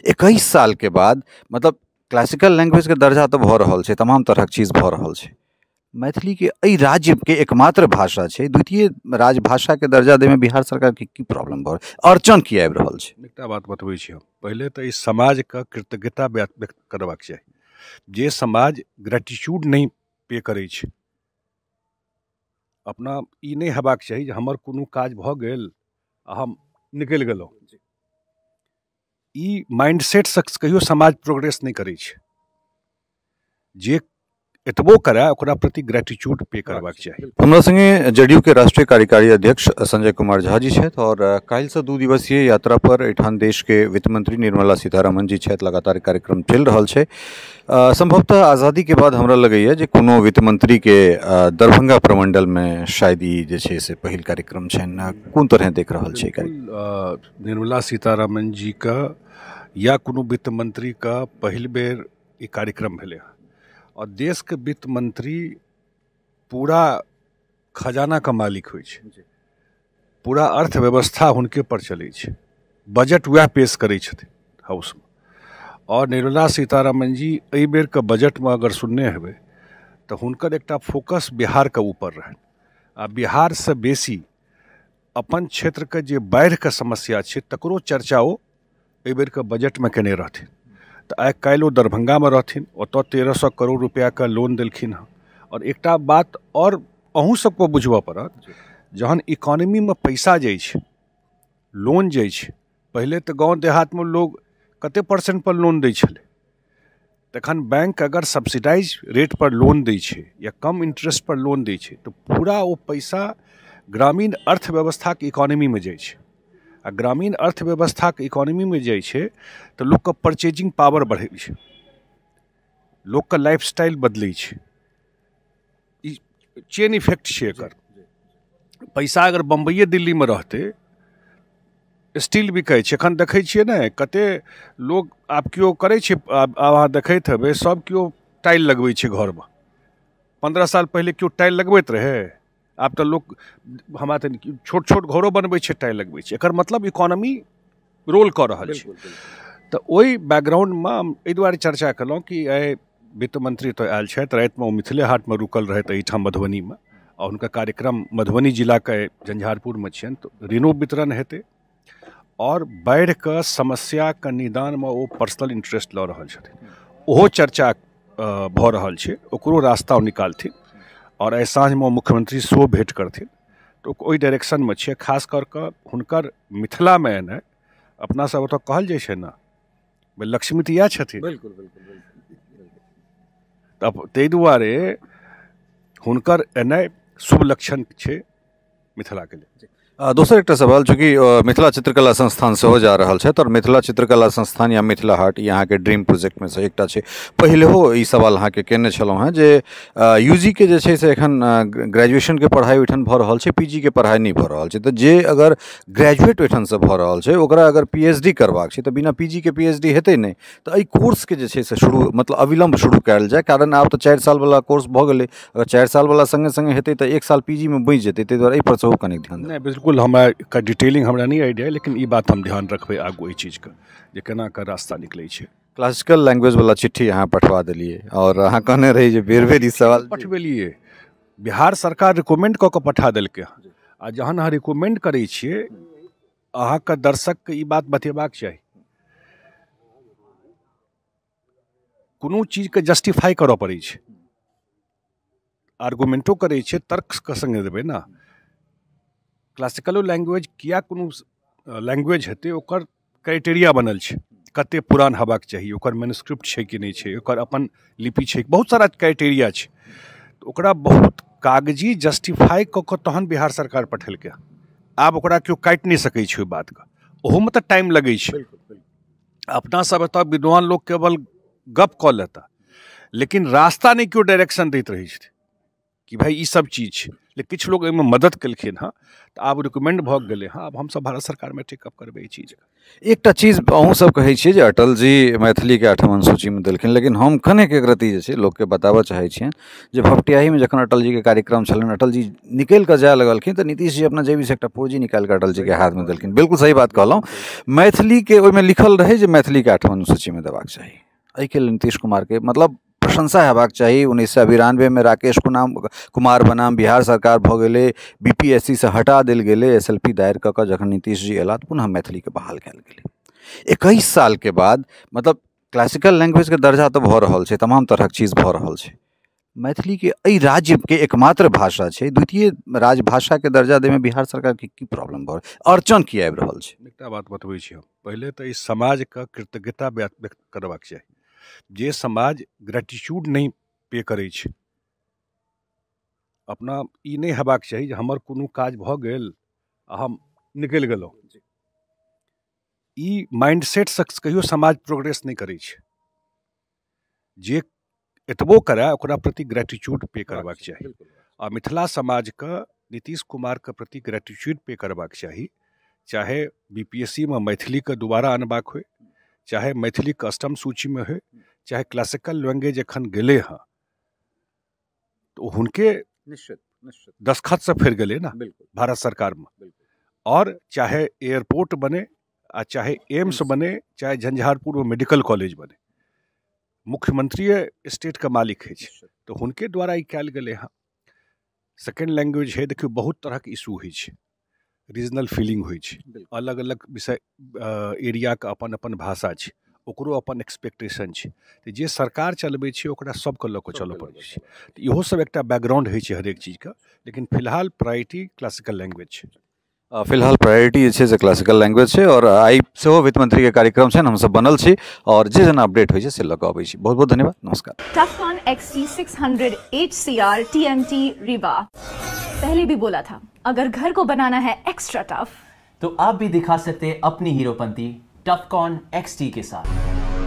21 साल के बाद मतलब क्लासिकल लैंग्वेज के दर्जा तऽ भऽ रहल छै, तमाम तरहक चीज भऽ रहल छै। मैथिली के एहि राज्यके एकमात्र भाषा छै, द्वितीय राजभाषाके दर्जा दैमे बिहार सरकारके की प्रॉब्लम भऽ रहल, अड़चन की आबि रहल छै? एकटा बात बतबै छी हम, पहिले तऽ ई समाजके कृतज्ञता व्यक्त करबाक चाही। जे समाज ग्रेटिट्यूड नहि पे करै छै, अपना ई नहि हेबाक चाही जे हमर कोनो काज भऽ गेल आ हम निकलि गेलहुँ। ई माइंडसेटसँ कहियो समाज प्रोग्रेस नहि करै छै। जे एतबो करए ओकरा प्रति ग्रेटिट्यूड पे करबाक चाही। हमरा संगे जदयू के राष्ट्रीय कार्यकारी अध्यक्ष संजय कुमार झा जी छथि और काल्हिसँ 2 दिवसीय यात्रा पर एहिठाम देश के वित्त मंत्री निर्मला सीतारमण जी छथि। लगातार कार्यक्रम चलि रहल छै। संभवतः आज़ादी के बाद हमरा लगैए जे कोनो वित्त मंत्री के दरभंगा प्रमंडल में शायद ई जे छै से पहिल कार्यक्रम छनि। कोन तरह देख रहल छै? निर्मला सीतारमण जी का या कोनो वित्त मंत्री का पहिल बेर ई कार्यक्रम भेलै हँ। और देश के वित्त मंत्री पूरा खजाना का मालिक होइ छै, पूरा अर्थव्यवस्था हुनके पर चलै छै, बजट वएह पेश करै छथिन हाउसमे। और निर्मला सीतारमण जी एहि बेरके बजटमे अगर सुनने हेबै तऽ हुनकर एकटा फोकस बिहारके ऊपर रहनि आ बिहारसँ बेसी अपन क्षेत्रके जे बाढ़िके समस्या छै तकरो चर्चा ओ एहि बेरके बजटमे केने रहथिन। तऽ आइ काल्हि ओ दरभंगामे रहथिन, ओतऽ 1300 करोड़ रुपैआके लोन देलखिन हँ। और एकटा बात और अहूँ सबके बुझबऽ पड़त, जहन इकोनॉमीमे पैसा जाइ छै, लोन जाइ छै, पहिले तऽ गाँव देहातमे लोग कते परसेंट पर लोन दै छलै, तखन बैंक अगर सब्सिडाइज रेट पर लोन दै छै या कम इंटरेस्ट पर लोन दै छै तऽ पूरा ओ पैसा ग्रामीण अर्थव्यवस्थाके इकोनॉमीमे जाइ छै। आ ग्रामीण अर्थव्यवस्थाके इकोनॉमीमे जाइ छै तऽ लोकके परचेजिंग पावर बढ़ै छै, लोकके लाइफस्टाइल बदलै छै। ई चेन इफेक्ट छै एकर। पैसा अगर बम्बइए दिल्लीमे रहतै, स्टील बिकै छै, एखन देखै छियै ने कते लोग आब केओ करै छै, आब अहाँ देखैत हेबै सब केओ टाइल लगबै छै घरमे। 15 साल पहिले केओ टाइल लगबैत रहै? आब तऽ लोक हमरा तऽ छोट छोट घरो बनबै छै, टाइल लगबै छै। एकर मतलब इकोनॉमी रोल कऽ रहल छै। तऽ ओहि बैकग्राउंडमे हम एहि दुआरे चर्चा केलहुँ कि आइ वित्त मंत्री तऽ आयल छथि, रातिमे ओ मिथिले हाटमे रुकल रहथि एहिठाम मधुबनीमे, आ हुनकर कार्यक्रम मधुबनी जिलाके झंझारपुरमे छियनि। तऽ ऋणो वितरण हेतै और बाढ़िके समस्याके निदानमे ओ पर्सनल इंटरेस्ट लऽ रहल छथिन, ओहो चर्चा भऽ रहल छै, ओकरो रास्ता ओ निकालथिन। और आइ साँझमे मुख्यमंत्री सेहो भेँट करथिन, तऽ ओहि डायरेक्शनमे छै। खास कर कऽ हुनकर मिथिलामे एनाइ, अपना सब ओतऽ कहल जाइ छै ने लक्ष्मी तऽ इएह छथिन। बिल्कुल बिल्कुल। तऽ ताहि दुआरे हुनकर एनाइ शुभ लक्षण छै मिथिलाके लेल। दोसर एकटा सवाल, चूँकि मिथिला चित्रकला संस्थान सेहो जा रहल छथि और मिथिला चित्रकला संस्थान या मिथिला हाट ई अहाँके ड्रीम प्रोजेक्टमे सँ एकटा छै। पहिलहो ई सवाल अहाँके केने छलहुँ हेँ जे यूजी के जे छै से एखन ग्रेजुएशनके पढ़ाइ ओहिठाम भऽ रहल छै, पीजी के पढ़ाइ नहि भऽ रहल छै। तऽ जे अगर ग्रेजुएट ओहिठामसँ भऽ रहल छै ओकरा अगर पीएचडी करबाक छै तऽ बिना पीजी के पीएचडी हेतै नहि। तऽ एहि कोर्सके जे छै से शुरू मतलब अविलम्ब शुरू कयल जाय, कारण आब तऽ 4 सालवला कोर्स भऽ गेलै। अगर 4 सालवला सङ्गे सङ्गे हेतै तऽ 1 साल पीजी मे बचि जेतै, ताहि दुआरे एहिपर सेहो कनिक ध्यान नहि। बिल्कुल हमरा एकर डिटेलिंग हमरा नहि आइडिया, लेकिन ई बात हम ध्यान रखबै आगू एहि चीजके जे केना कऽ रास्ता निकलै छै। क्लासिकल लैंग्वेज वाला चिट्ठी अहाँ पठवा देलियै और अहाँ कहने रही जे बेर बेर ई सवाल पठबेलियै, बिहार सरकार रिकमेंड कऽ कऽ पठा देलकै हँ। आ जहन अहाँ रिकमेंड करै छियै, अहाँके दर्शकके ई बात बतेबाक चाही, कोनो चीजके जस्टिफाइ करऽ पड़ै छै, आर्गुमेंटो करै छै, तर्कके सङ्गे देबै ने। क्लासिकलो लैंग्वेज किया कोनो लैंग्वेज हेतै ओकर क्राइटेरिया बनल छै, कते पुरान हेबाक चाही, ओकर मैन्युस्क्रिप्ट छै कि नहि छै, ओकर अपन लिपि छै, बहुत सारा क्राइटेरिया छै। तऽ ओकरा बहुत कागजी जस्टिफाइ कऽ कऽ तहन बिहार सरकार पठेलकै। आब ओकरा केओ काटि नहि सकै छै ओहि बातके, ओहोमे तऽ टाइम लगै छै। अपना सब एतऽ विद्वान लोक केवल गप कऽ लेता, लेकिन रास्ता नहि केओ डायरेक्शन दैत रहै छथिन कि भाइ ई सब चीज छै। लेकिन किछु लोक एहिमे मदद केलखिन हँ, तऽ आब रिकमेंड भऽ गेलै हँ। आब हमसब भारत सरकारमे टेकअप करबै ई चीज। एकटा चीज अहूँ सब कहै छियै जे अटल जी मैथिलीके 8म अनुसूचीमे देलखिन, लेकिन हम कनेक एक रत्ती जे छै लोकके बताबऽ चाहै छियनि जे भपटियाहीमे जखन अटल जीके कार्यक्रम छलनि, अटल जी निकलि कऽ जाय लगलखिन तऽ नीतीश जी अपना जेबीसँ एकटा पुर्जी निकालि कऽ अटल जीके हाथमे देलखिन। बिल्कुल सही बात कहलहुँ, मैथिलीके ओहिमे लिखल रहै जे मैथिलीके 8म अनुसूचीमे देबाक चाही। एहिके लेल नीतीश कुमारके मतलब प्रशंसा हेबाक चाही। 1992मे राकेश कुमार बनाम बिहार सरकार भऽ गेलै, BPSC सँ हटा देल गेलै, SLP दायर कऽ कऽ जखन नीतीश जी अयलाह तऽ पुनः मैथिलीके बहाल कयल गेलै। 21 सालके बाद मतलब क्लासिकल लैंग्वेजके दर्जा तऽ भऽ रहल छै, तमाम तरहक चीज भऽ रहल छै। मैथिलीके एहि राज्यके एकमात्र भाषा छै, द्वितीय राजभाषाके दर्जा दैमे बिहार सरकारके की प्रॉब्लम भऽ रहल, अड़चन की आबि रहल छै? एकटा बात बतबै छी हम, पहिले तऽ ई समाजके कृतज्ञता व्यक्त करबाक चाही। जे समाज ग्रेटिट्यूड नहि पे करै छै, अपना ई नहि हेबाक चाही जे हमर कोनो काज भऽ गेल आ हम निकलि गेलहुँ। ई माइंडसेटसँ कहियो समाज प्रोग्रेस नहि करै छै। जे एतबो करए ओकरा प्रति ग्रेटिट्यूड पे करबाक चाही। आ मिथिला समाजके नीतीश कुमारके प्रति ग्रेटिट्यूड पे करबाक चाही, चाहे BPSC मे मैथिलीके दोबारा अनबाक होइ, चाहे मैथिलीके 8म सूचीमे होइ, चाहे क्लासिकल लैंग्वेज एखन गेलै हँ तऽ हुनके निश्चित निश्चित दस्खतसँ फेर गेलै ने भारत सरकारमे। आओर चाहे एयरपोर्ट बने आ चाहे एम्स बने, चाहे झंझारपुरमे मेडिकल कॉलेज बने, मुख्यमंत्रिए स्टेटके मालिक होइ छै, तऽ हुनके द्वारा ई कयल गेलै हँ। सेकेंड लैंग्वेज है, देखियौ बहुत तरहक इशू होइ छै, रीजनल फीलिंग होइ छै, अलग अलग विषय एरियाके अपन अपन भाषा छै, ओकरो अपन एक्सपेक्टेशन छै। तऽ जे सरकार चलबै छै ओकरा सबके लऽ कऽ चलऽ पड़ै छै। तऽ इहो सब एकटा बैकग्राउंड होइ छै हरेक चीजके, लेकिन फिलहाल प्रायोरिटी क्लासिकल लैंग्वेज छै। फिलहाल प्रायोरिटी जे छै से क्लासिकल लैंग्वेज छै। और आइ सेहो वित्त मंत्री के कार्यक्रम छनि, हमसब बनल छी और जे जेना अपडेट होइ छै से लऽ कऽ अबै छी। बहुत बहुत धन्यवाद, नमस्कार। Tufcon XT600 HCR TMT Rewa, पहले भी बोला था अगर घर को बनाना है एक्स्ट्रा टफ तो आप भी दिखा सकते हैं अपनी हीरोपंती टफकॉन XT के साथ।